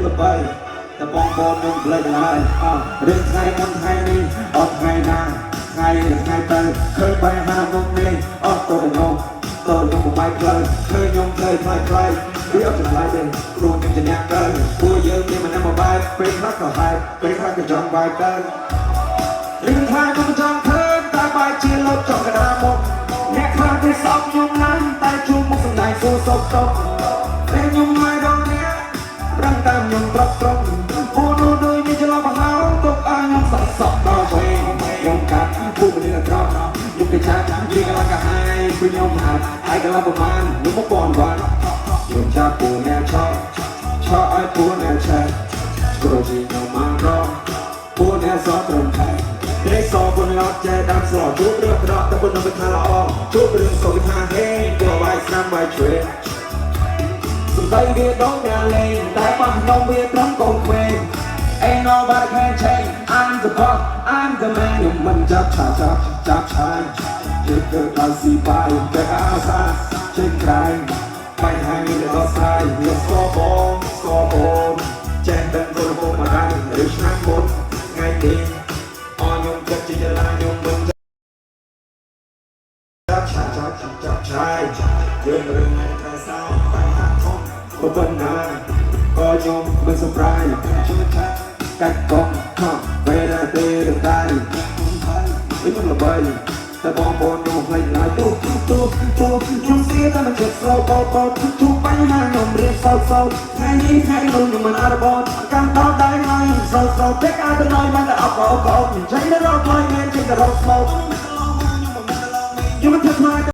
ល្បីតែបងប្អូនខ្ញុំប្លែកឡើយអរឿងថ្ងៃមុនថ្ងៃនេះអត់ថ្ងៃណាថ្ងៃថ្ងៃទៅឃើញបញ្ហាមុខនេះអត់ទៅខ្ញុំទៅខ្ញុំបំបាយផ្លូវឃើញខ្ញុំទៅថ្លៃថ្លៃវាអត់ចម្លែកទេព្រោះខ្ញុំជាអ្នកទៅពួកយើងមានម្នាក់មួយបែបពេលខ្លះក៏ហែកពេលខ្លះក៏ចង់បាយទៅរឿងថ្ងៃខ្ញុំចង់ឃើញតែបាយជាលុបចង់កដាមុខអ្នកខ្លះគេសោកខ្ញុំណាស់តែជួបមុខសំដែងសួរសុខទុក្ខពេលខ្ញុំមកដល់អ្នកប្រឹងតាមខ្ញុំត្រកត្រកអូនោះដូចមានច្រឡំប្រហោងទុកឲ្យខ្ញុំសក់សក់ដល់ពេលខ្ញុំកាត់ពួកមនុស្សអាក្រក់ខ្ញុំគេឆាយីកន្លងកាហាយព្រោះខ្ញុំហាត់ហើយកន្លងប្រហែលខ្ញុំមកពាន់វ៉ាន់ខ្ញុំចាប់ពួកអ្នកឆក់ឆក់ឲ្យពួកអ្នកឆែកព្រោះជាខ្ញុំមករកពួកអ្នកសត្រឹមថែត្រេកសពុនឡត់ចេះដាំស្រជួបរឿងក្រក់តែពុននឹងថាល្អជួបរឿងសុខថាហេពួកបាយស្នាមបាយជ្រេសំដីវាដូចអ្នកលេងតែប៉ះខ្ញុំវាត្រឹមកូនក្មេង Ain't nobody can change. I'm the boss, I'm the man. ខ្ញុំមិនចាប់ឆាចាប់ចាប់ឆាយជិះទៅដល់ស៊ីបាយតែអាសាចេញក្រៅបញ្ហាមានដល់ស្រាយលោកស្គាល់បងស្គាល់បងចេះដឹងគុណពុកម្ដាយឬឆ្នាំមុនថ្ងៃនេះអរខ្ញុំគិតជាចលាខ្ញុំមិនចាប់ឆាចាប់ចាប់ឆាយយើងរឿងថ្ងៃតែសោបញ្ហាធំប៉ុណ្ណាក៏ខ្ញុំមិន surprise ជឿថាកាច់កងខំពេលដែលទេតែខ្ញុំល្បីតែបងប្អូនខ្ញុំភ្លេចឡើយទូទូទូខ្ញុំស្ទាតែមិនចិត្តស្រោបបទូបញ្ហាខ្ញុំរៀបសោកសោកថ្ងៃនេះថ្ងៃនោះខ្ញុំមិនអត់បត់កម្មតដៃហើយសោកសោកពេកអាចទៅណយមិនតែអបអបខ្ញុំចេញទៅរកថ្លៃមានចេញទៅរកស្មោកខ្ញុំមិនធ្វើខ្លាច។